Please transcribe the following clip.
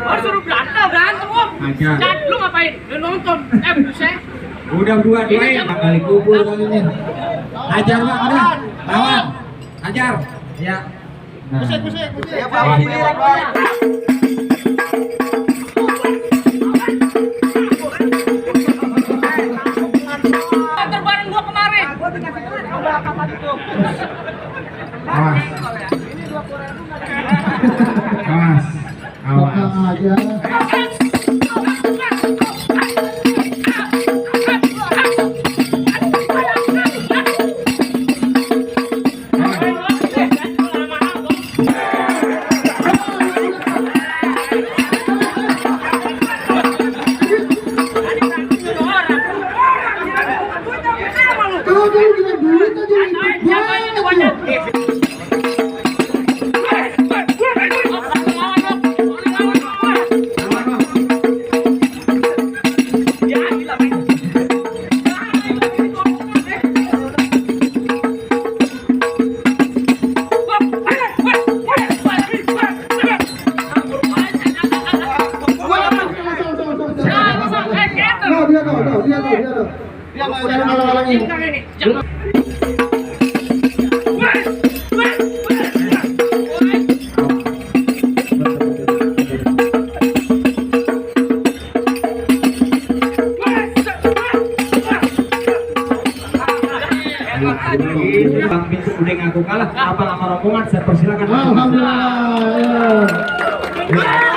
Harus suruh berantem om. Ajar. Cat, lu ngapain? Lu nonton. Buset. Udah dua-duain kali kubur kalinya. Ajar Pak, ada. Lawan. Ajar. Ya. Nah. Buset. Ya Pak. Antar bareng gua kemarin. Awas. Awas. aja. Kalau dia kita duit aja ikut banget. Dia ngalang-ngalangin. Bang Pintu udah ngaku kalah, apa rombongan saya persilakan. Alhamdulillah. Ya.